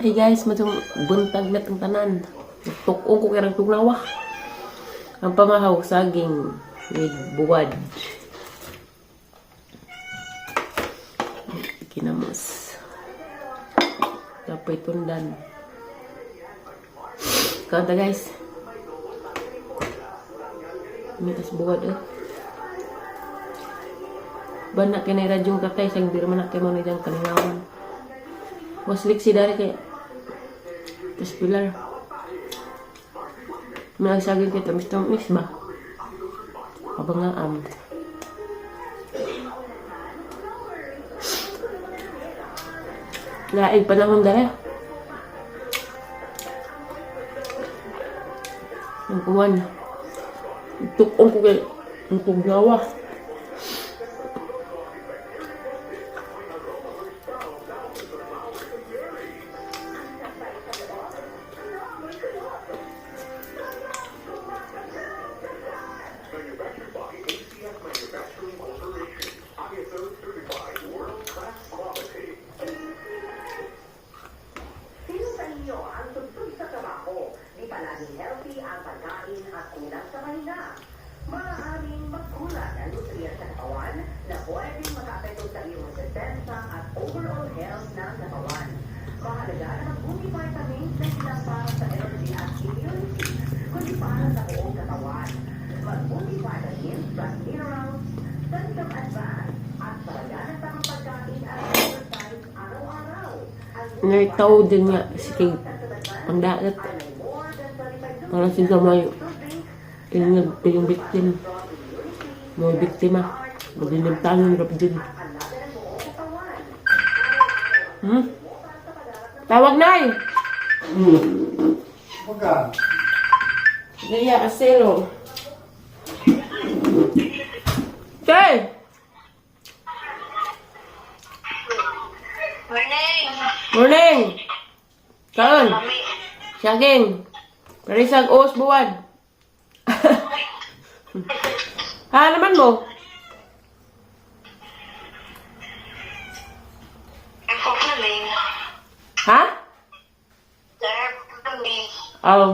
Hey guys, matong buntag na itong tanan. Tukong ko kaya tugnawa. Ang pamahaw, saging with buwad. Kinamos. Kapoy tundan. Kanta, guys. Mitas buwad eh. Bana kinay radyong katay sang di man na kay mo ni diyang kalingawan. Waslik si dari kay tas pilar. May saging kay tamis tamis ba? Kabangaam. Laig panahon dere. Ang kuwan. Tukong ko kay ang tugnawa. Sino sa inyo ang tugtog sa trabaho? Di palaging healthy ang pagkain at kulang sa pahinga. Maaaring magkulang ang nutrient sa katawan na pwedeng makaapekto sa iyong resistensya at overall health ng katawan. Mahalaga na mag-multivitamins na hindi lang para sa energy at immunity, kundi para sa buong katawan. Mag-multivitamins plus minerals, Centrum Advance, at talaga ng tamang pagkain at exercise araw-araw. Ang Ngay tao din nga si kay pangdagat. Para sila may ingag yung victim. Mga biktima. Maglilimtanon rap din. Tawag na eh! Pagka, Gaya, aselo. Kay! Morning! Morning! Kaon! Mami, Saging! Parisag os buwan. Ha naman mo? airport na may. Ha? Sa airport na may. Oo.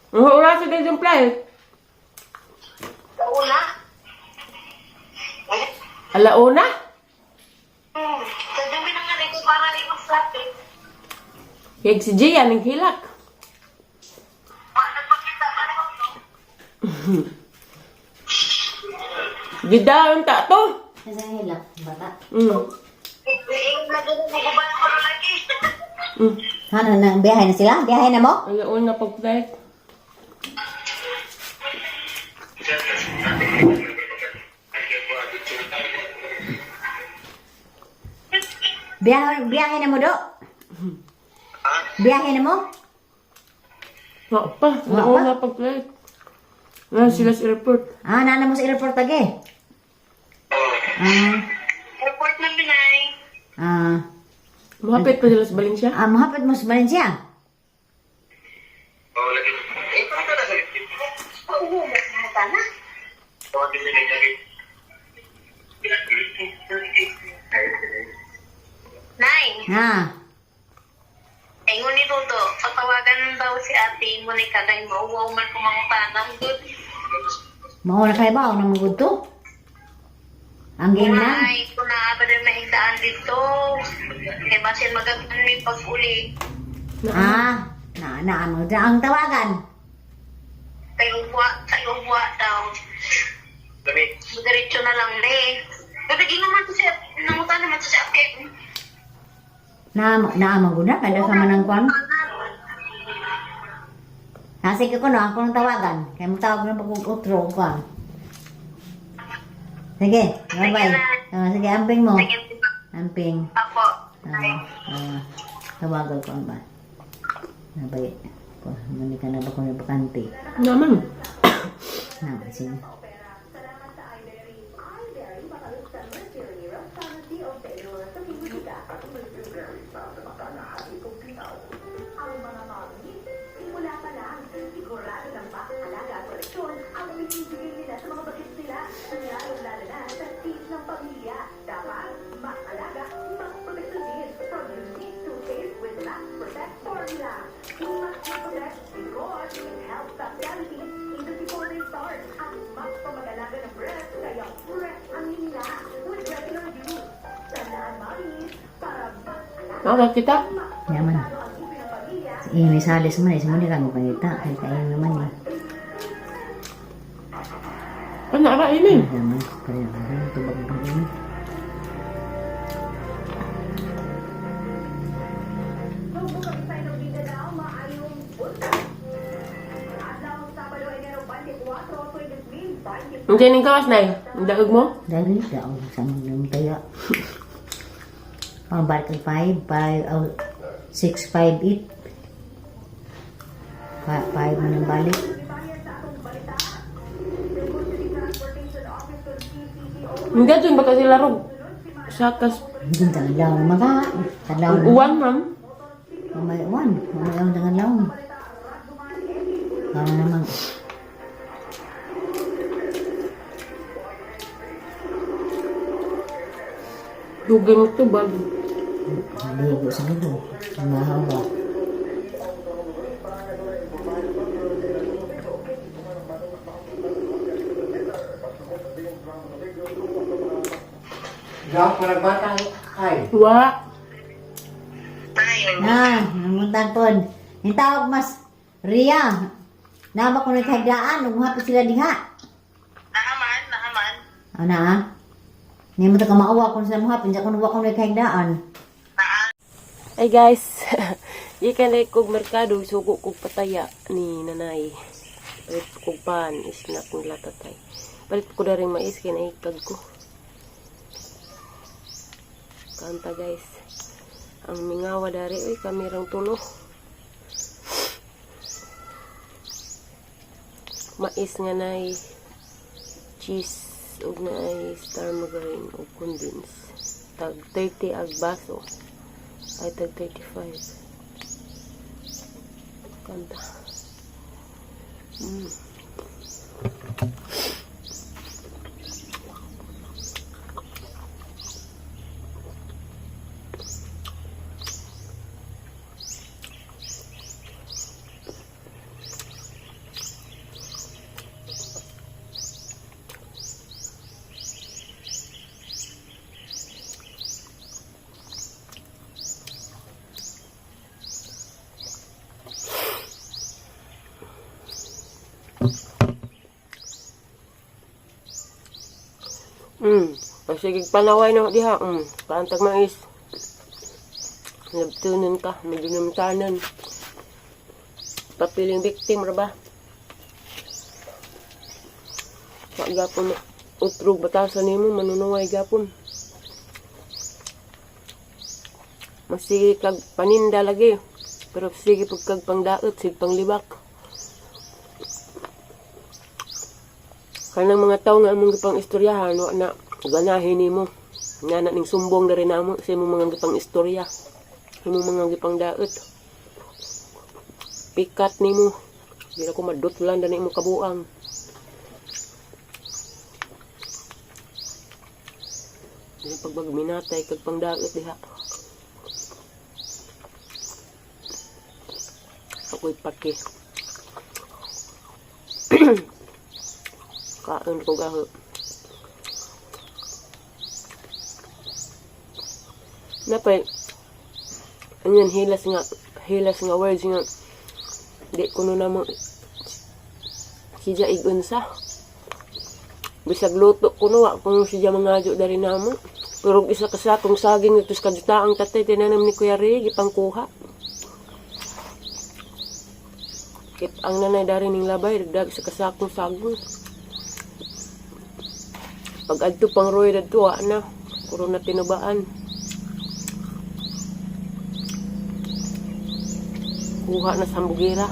Ang oras sa yung flight. Sa una? Eh, Alauna? Sa dumi na nga rin ko para rin mag-slap eh. Kaya si Gia, nang hilak. Paano pagkita ka naman no? Gidaon ta to. Kasi ang hilak, bata. Eh, lagi na maguban ko na lagi. Ano na, biyahe na sila? Biyahe na mo? Alauna pag flight. Biyahe, biyahe na mo, do? Biyahe na mo? Nga pa. Nga pa? Alauna pag flight. Nga sila sa airport. Ah, naana mo sa airport age. Ah, Airport na Pinay. ah, Mahapit pa sila sa Valencia. ah, mahapit mo sa Valencia. Oo, mas na. Nay, Ah, ingon ni Dodo, patawagan daw si Ate Monica kay mauwaw man kumangutana. Good. mao na kayo ba? Ano mo to? Ang game na? Ay, kung naa ba din mahigdaan dito. Kay basin magagano yung pag-uli. Ah, na, na, mo. Ang tawagan. Kay uwa daw. Diretso na lang, de. Pero naman to siya, nangutan naman to siya, ate. Na, na, mo guna. Kaya sa manang kwan. Ah, sige ko no, ako nang tawagan. Kaya mo tawag na pag utro kwan. Sige, bye-bye. Ah, sige, amping mo. Sige, Amping. ako. Ah, ah, tawagan ko ang ba. Nabay. Ko, muni ka na ba kung may bakante? Naman. Na, sige. Ang mga mami, simula pa lang, sigurado ng pag-alaga at proteksyon ang binibigay nila sa mga bagets nila. Lalo-lalo na sa team ng pamilya. Dapat maalaga, maproteksyon din from unique toothpaste with Max Mama kita. Yaman. Si Amy Sales man eh. Si Monica mo pangita. Kay kayo naman eh. Ano ra ini? Yaman. Kaya ang tubag ng Amy. Ang ning kawas nay. Ang daog mo? Dahil siya ako sa mga taya. Ang balik ang 5, 5, oh, 6, 5, 8. 5 man ang balik. Hindi dun baka sila rog. Sakas Hindi tanglaw naman ka. Tanglaw naman. uwan ma'am. Mamay uwan. Mamay uwan tanglaw. Para naman. Dugay mo to bag. Naligo sa ligo. Mahaw ba? Gak nagbata ay. Wa. Tayo. Na, namuntan po. Yung tawag mas Ria. Nama ko nagkagdaan. Umuhapit sila diha. Naaman, naaman. Ano ah? Hindi mo ito kamaawa kung sila muhapit. Hindi ako nuwa kung nagkagdaan. Ay guys, ikan na kog merkado, sugo kog pataya ni nanay. Palit kog pan, isnak nila tatay. Palit ko na rin mais, kaya naikag ko. Kanta guys. Ang mingawa dari, uy, kami rang tulo. Mais nga nay cheese ug naay star margarine ug condense. Tag 30 ag baso. Ay, tag 35. Kanta. Sige, panaway na diha. Kaantag mais. Nabtunan ka, medyo namtanan. Papiling victim ra ba? Wa gapon utrog batasan nimo manunuway gapon. Masige kag paninda lagi. Pero sige pag kag pangdaot, sige panglibak. Kanang mga tao nga among gipang istoryahan wa na ganahin nimo. Nga na ning sumbong diri namo sa imong mga gipang istorya. Imong mga gipang daot. Pikat nimo. Di na ko madutlan dani imong kabuang. Dili pagbag minatay kag pangdaot diha. Ako'y paki. Kaon ko gaho. Napay, anyan hilas nga words nga, di ko na mo, siya igunsa. Bisag luto ko no, wa ko siya mangadyo dari namo. Pero og isa ka sakong saging ito sa kadutaang tatay, tinanam ni Kuya Ray, gipangkuha. Kip ang nanay dari ning labay, dagdag sa kasakong saging. Pag adto pang roy dadto wa na. Puro na tinubaan. Kuha na sa hambugira.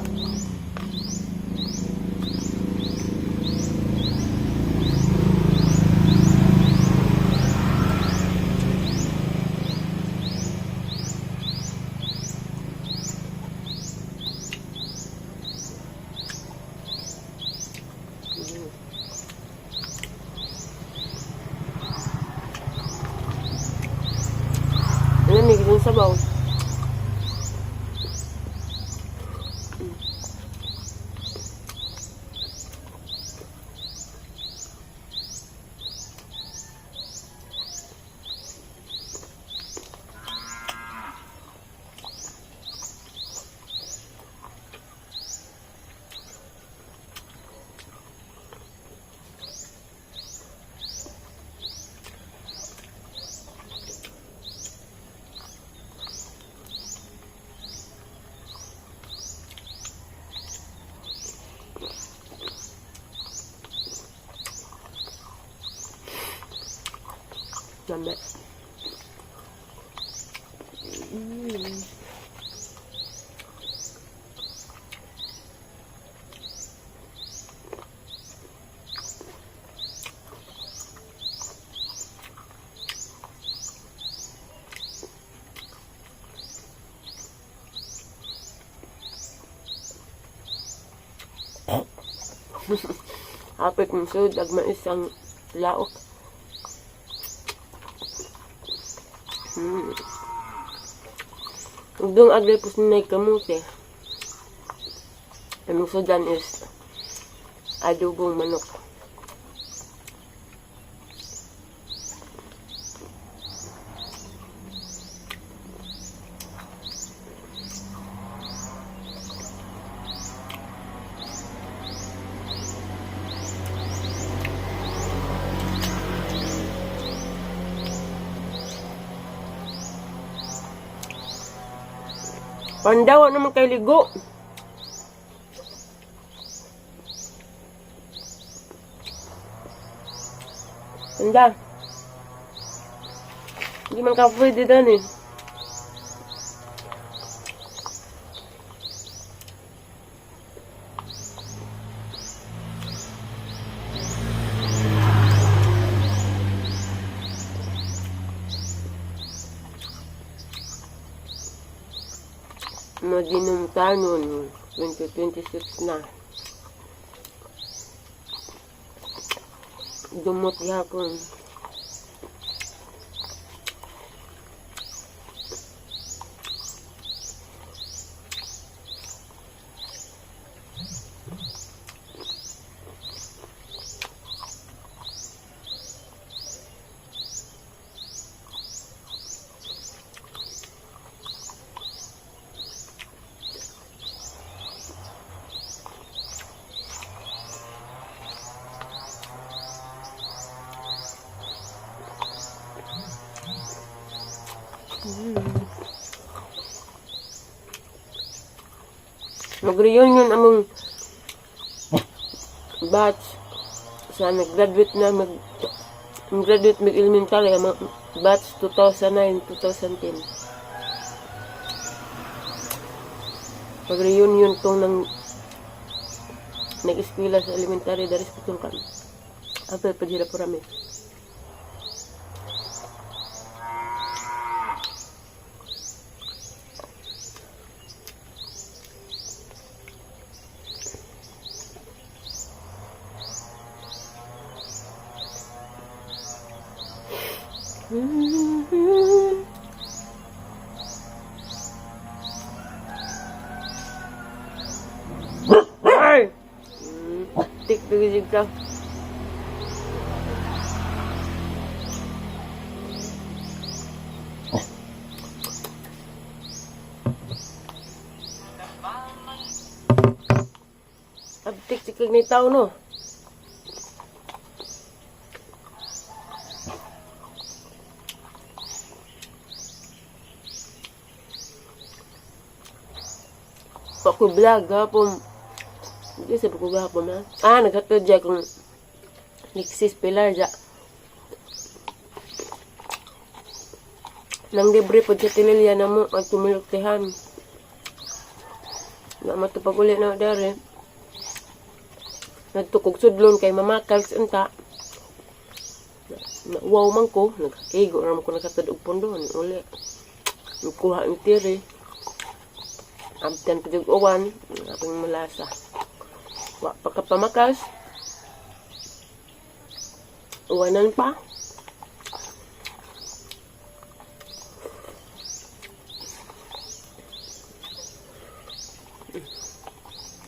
Lamig din sabaw. Lami. Hapit mong sud, ag mais ang laok. Ugdong agri po sinay kamote. Ang sudan is adobong manok. Pandawa naman kay ligo. Panda. Hindi man ka pwede dan eh. Madinumtanon, 2026 na. Dumot yapon. Mag-reunion among batch sa nag-graduate na mag graduate mag elementary ang mga batch 2009 2010. Mag-reunion tong nang nag-eskwela sa elementary daris putong kami. Apel pa dira po rami. Ay! Tik gisig ka. Abtik sikag ni tao no. Pa ko vlog hapon. Hindi sa ko gahapon ha. Ah, naghatod dya kung Nixis Pilar dya. Nang libre po sa Tililya na mo at tumuluktihan. Na matupag uli na dere. Nagtukog sudlon kay Mama Kals unta. Na, wow man ko. Nag-igo naman ko nakatad og pundo. Uli. Nagkuha ang tiri. Abtan pa jud uwan. Apang malasa. Wa pa ka pamakas. Uwanan pa.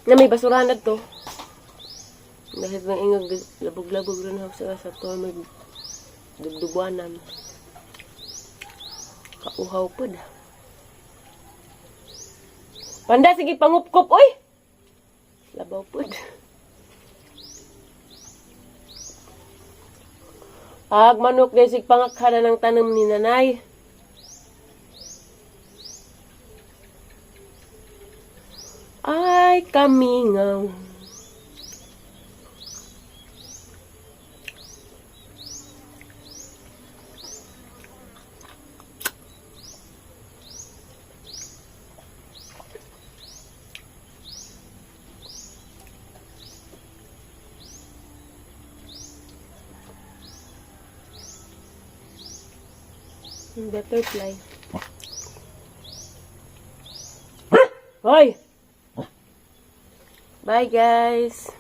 Na may basurahan na to. Dahil ng ingag, labog-labog rin ako sa to, may dugduguanan. Kauhaw po da. Panda, sige, pangupkop, oy! Labaw po. Ag manok guys, sig pangakhala ng tanom ni nanay. Ay, kamingaw. Butterfly. Hoy! Bye, guys!